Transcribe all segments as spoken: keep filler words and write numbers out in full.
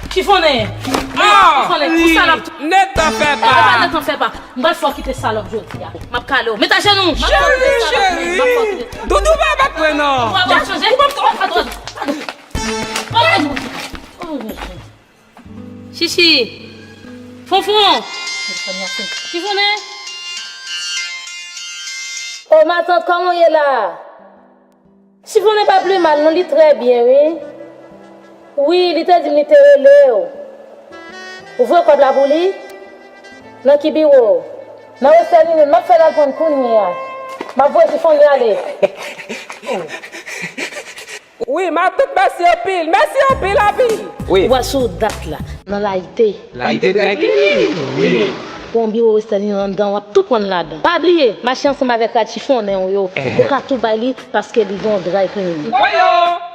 Chifonnen! Ah, chifonnen! Ou salòp! Ne t'en fais pas! Ne t'en fais pas! M pral fè w kite salòp jodi a. M ap kale w. Met ajenou! M ap fè w kite salòp. Cheri, cheri! Doudou pa bat mwen non! Ou pa chanje? Ou pa... Chichi! Fonfon! Chifonnen! O matant, kòman w ye la? Chifonnen pa pli mal non, li trè byen wi. Wi, li te di m li te rele w. Ou voye kòb la pou li? Nan ki biwo? Nan Western Union, m ap fè l al pran l kounye a. M ap voye Chifonnen ale. Wi, matant, mèsi anpil. Mèsi anpil, anpil. Wi. Ou pral sou dat la. Nan Layite. Layite dry cleaning? Wi. Gon biwo Western Union anndan, w ap tou pran l ladan. Pa bliye, mache ansanm avèk rad chifonnen w yo. Eh. Ou ka tou bay li paske li gen yon dry cleaning. Voyons!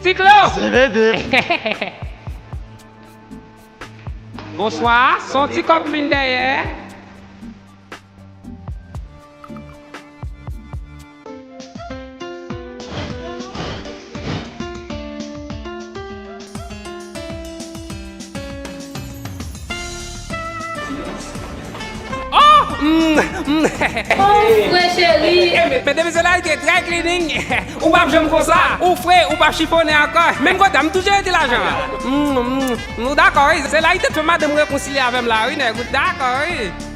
Ti Klo! Bonswa, se yon ti kòb m vin dèyè. Oh! Mm, mm. Oh, frè cheri. Eh, men, men depi se la, li te dry cleaning. Ou p ap janm konsa. Ou fre, ou p ap chifonnen ankò. Menm kote a, m toujou rete lajan an. Mm, mm, nou dakò, wi. Se la, li te fè madanm rekonsilye avè m la, wi, nèg. Ou dakò, wi.